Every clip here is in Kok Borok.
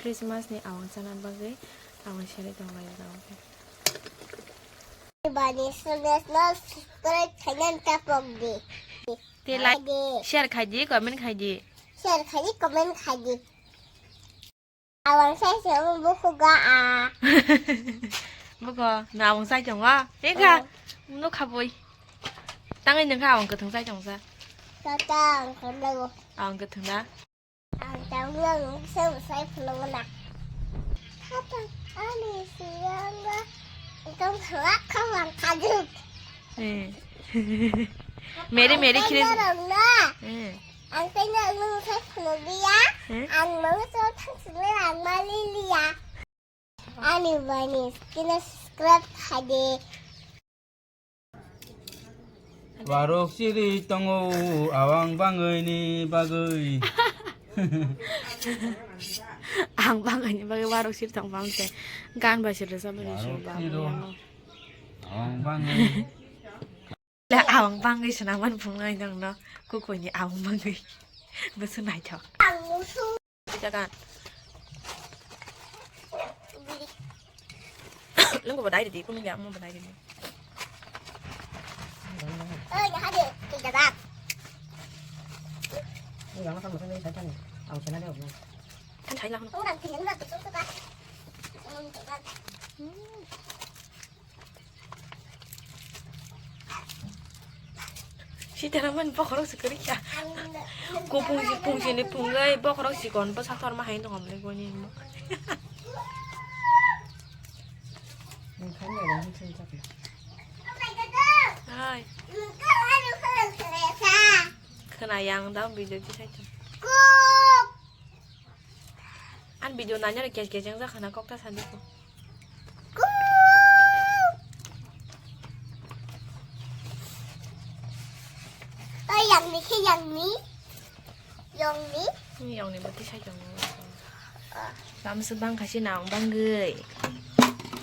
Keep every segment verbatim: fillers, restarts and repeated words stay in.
Christmas ni awang chana bagwi awang sari tong lai jagao khe. Bani sundar no subscribe khainani tapok di. Te like, share khai di, comment khai di. Share khai di, comment khai di. Awang sai se buku ga a. Buko, na awang sai tongo. Ega, no khaboi. Tangai nang kha awang kwthwng sai tongsa. Tata ang kadago. Awang kwthwng da. Ang tawla ang se sai phulung na. Tata ani siyanga. Tong khala kawang kajuk. Eh. Mere mere khiring. Eh. Ang tanya nung sa khulubia, eh? Ang mau so thang sini ang maliliya. Ani bani kena subscribe khade. Warok siri tongo awang bangwi ni bagwi. Ang bangwi ni bagwi warok siri tong bang se gan bai siri sa bani. Warok siro. Awang bangwi. Le awang bangwi swnamani phungnai nangno kukuini awang bangwi. Bwswk naithok. Jaga. Lungko badai ridi, kunu ya mo badai ridi. Oi, ya hade, tiga dak. Ini yang makan musuh ini saya tanya. Awang sana deh. Kan saya lah. Orang tinggal di situ kan. Hmm. Sitaramani bokhorok se kwrwi kha. Kupung si pung sini pungwi bokhorok sikon bwsa torma hai nongom le goni mo. Hai. Khna yang da video di sai. An video nanya re kes kes yang jakhana kok ta sandi ko. Oi, yang ni khe yang ni. Yang ni. Ni yang ni bati sai yang ni. Lam se bang khasi nang bangwi.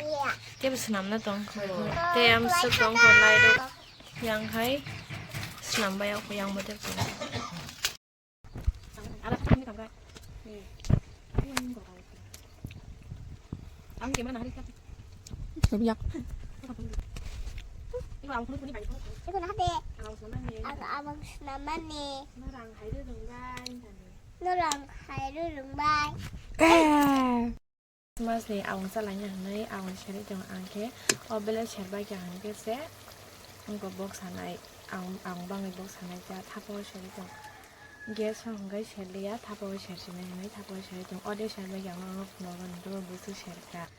Iya. Te bwswk namna tong kho. Te am se tong kho lai do. Yang hai. Snam bai yang bote ko. Ang camera nahari siya. Sabi yak. Iko na hade. Ang abang snamani. Norang hairu rungbai. Norang hairu rungbai. Eh. Christmas ni awang chalaina hinwi awang serwi tongo ang khe o belai serbai kha hinkhe se wngkha bok sanai, ang, ang bangwi bok sanai kha thapa o serwi tongo. Gas o hwnkhe serliya, thapa o sersinai hinwi thapa o serwi tongo. Ordek serbai kha ang o phunukgo nukgo bwswk serkha.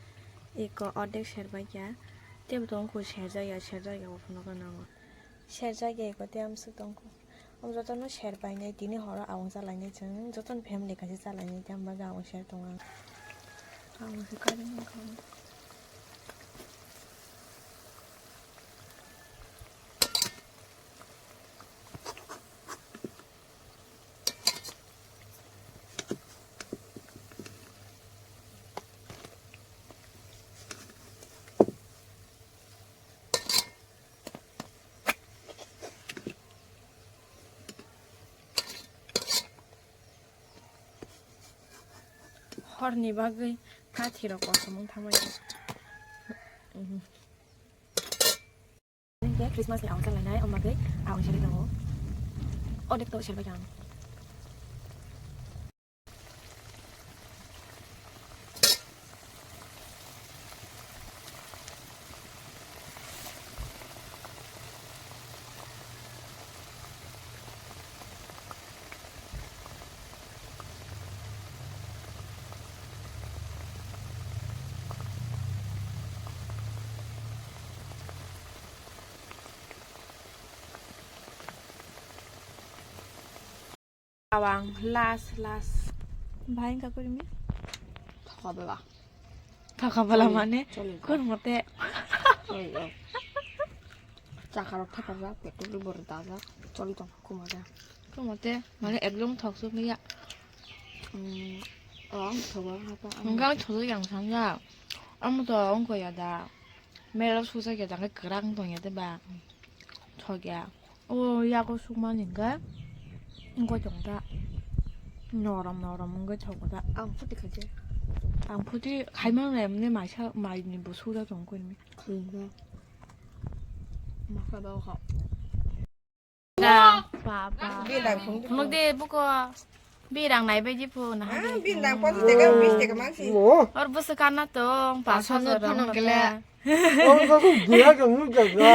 Eko ordek serbai kha teibo tongo serjakya, serjakya o phunukgo nango. Serjakya eko tei amswk tongkho. Omo jotono share painai, tini horo awang chalainai chwng, jotono family kaisa chalainai, tei ang bagwi awang share tongo ang. Awang se kari mankha. Horni bagwi kathi rok kosom wng thangbai. Hwnkhe Christmas ni awang chalainai, omo bagwi awang serwi tongo. Ordek to serbai kha ang. Awang last, last. Bahai wngkha kwrwimi? Thokabela. Thokabela mane? Choli, choli. Kwrwngmate. Choli, choli. Chakarok thapajak, petrol bor dajak. Choli tong, kumada. Kwrwngmate, mane ekdom thok suk ya. Hmm, oh, ang thogo, hapa, ang. Hwnkhe ang thojak yang sanja. Ang to ang koya da. Mero susa khe jang kwrang tongya de ba. Thokya. O yago sukmani hwnkhe wngwi tongo ta. Norom norom wngwi tongo ta. Ang phuti khaikhe. Ang phuti khaimang nai mne maisa mai ni busu da tong koi mi. Khungkha. Masa da kha. Da, ba, ba. Bidang khung. Phunuk de buko. Birang nai bai di phu na ha de. Bidang pon tega, bis tega mang si. Or busu kana tong, pa sa sa rong kele. Ong ka ku gura ka nu ka ga.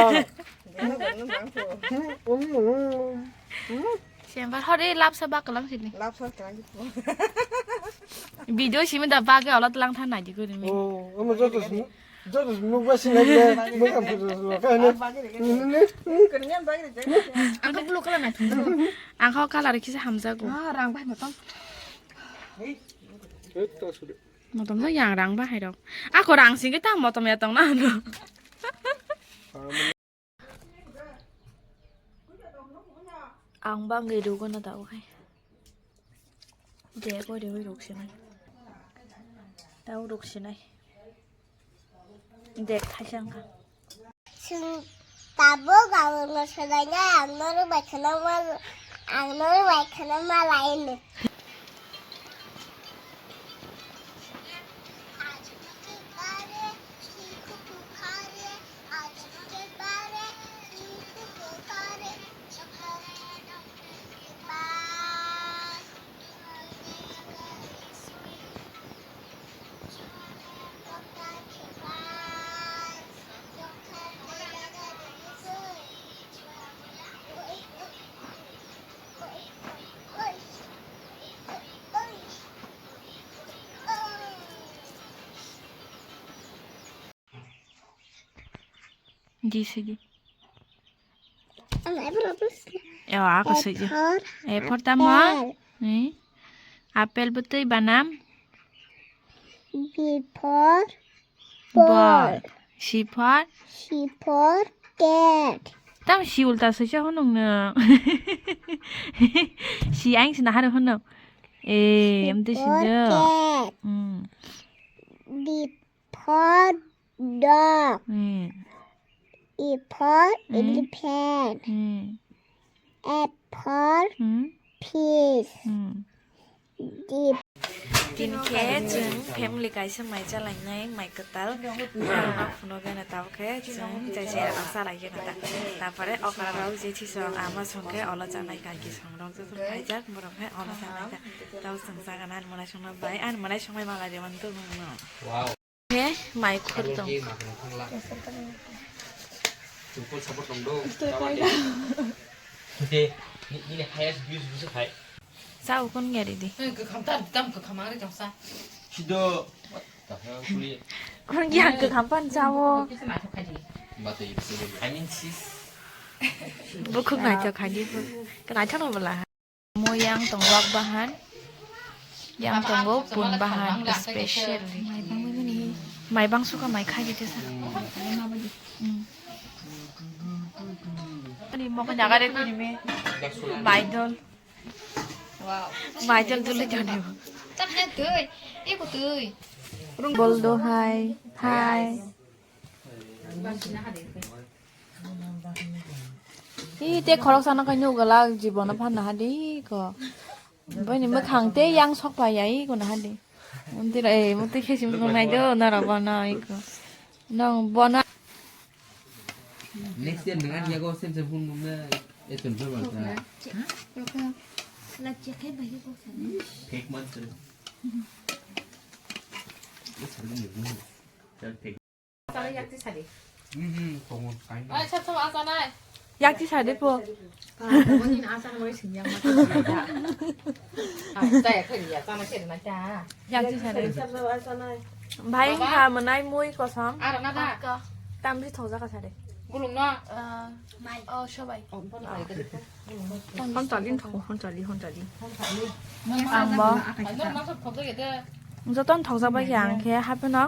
Sembar hore lapsa ba kalang sini. Lapsa kalang sini. Video simi da bage ola tlang than nai di guri mi. Oh, amo joto sini. Joto sini nuk ba sini lagi. Mukam photo ka ne. Ni ni. Aku belum kala na thung. Ang kho kalar kisa hamjago. Ah, rang bai matang. Motom no yang rang bahai rok. Ako rang singke ta motom ya tong na ano. Ang bang ge dugo na tau khai. De ko de rok sinai. Tau rok sinai. De khai sang ka. Chwng tabuk abono swlainai, ang norok bai kheno ma, ang norok bai kheno ma lai no. Di sidi. Ang A for apple. Yo, ako sidi. A for tamo? Apple. Ni. Apple bwtwi banam. B for ball. Ball. C for? C for cat. Tam si ulta soi sa honong na. Si aing sina haro honong. Eh, C em tu for sinjo. Cat. Hmm. D for dog. Hmm. E for hmm elephant. Hmm. F for hmm fish. Hmm. Deep. Tin khe chwng family kaisa mai chalainai, mai kwtal. Borokno phunugwi no tabuk khe chwng jaise rok chalaigwi no ta. Tapore okra rok je chisong ama song khe olo chanai kaki song rok joto khaijak borok khe olo chanai kha. Tamo chwng jaga nani mwnai songno bai ani mwnai songbai mala de mantu nungno. Wow. He, mai khur tong. Chupul support tong do. Te, ni, ni highest views busu khai. Sa ukun ngeri di. Kwkham ta, tam kwkham ang ri tong sa. Sido. What the hell, kuli? Kun yang kwkham pan sao. Kisa na thok khai di. Bate, bate, bate. I mean, sis. Bukhuk nai thok khai di. Kena thok no bala. Mo yang tong wak bahan, yang tongo pun bahan special. Mai bang suka mai khai di tesa. Hmm. Ani mo ko nyaga de tu ni me. Mai dol. Wow. Mai dol dul le jane. Tap ne tui. Iko tui. Bol do hai. Hai. Hi, te khorok sana kai nugala jibono phanna hadi ko. Bini mwkhang te yang sok pai ya iko na hadi. Muntira, eh, muntui khe sim nung nai do, na ro bono iko. Nong bono. Next year nang ani yago sem sem phun mung na. Eh, tun phun mung na. Cake man sir. Yakti sade po. Yakti sade. Bhai wngkha mwnai mui kosom. Tamsi thokjaka sade. Gulung no. Oh, sobai. Hontali thok, hontali, hontali. Ang bo. Jotono thokjak bai khe ang khe hapheno.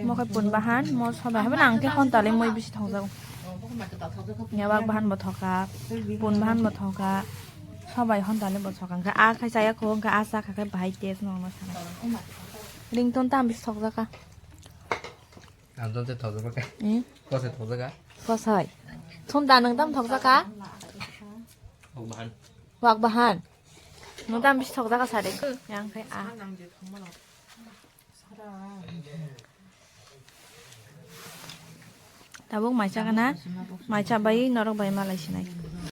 Mo khe pun bahan, mo sobai hapheno ang khe hontali mui bisi thokjago. Newak bahan bo thoka, pun bahan bo thoka, sobai hontali bo thoka. Ang khe a khai chaya kho, ang khe a cha kha khe bahai taste nongno sana. Ringtone tam bisi thokjaka. Ang tong te thokjak kha. Hmm? Kosai thokjak kha. Kosai. Thun da nang tam thokjak kha? Wak bahan. Wak bahan. Nang tam bisi thokjak kha sade. Yang khai a. Nang je thangma lo. Tabuk maisa gana, maisa bai norok bai malai sinai.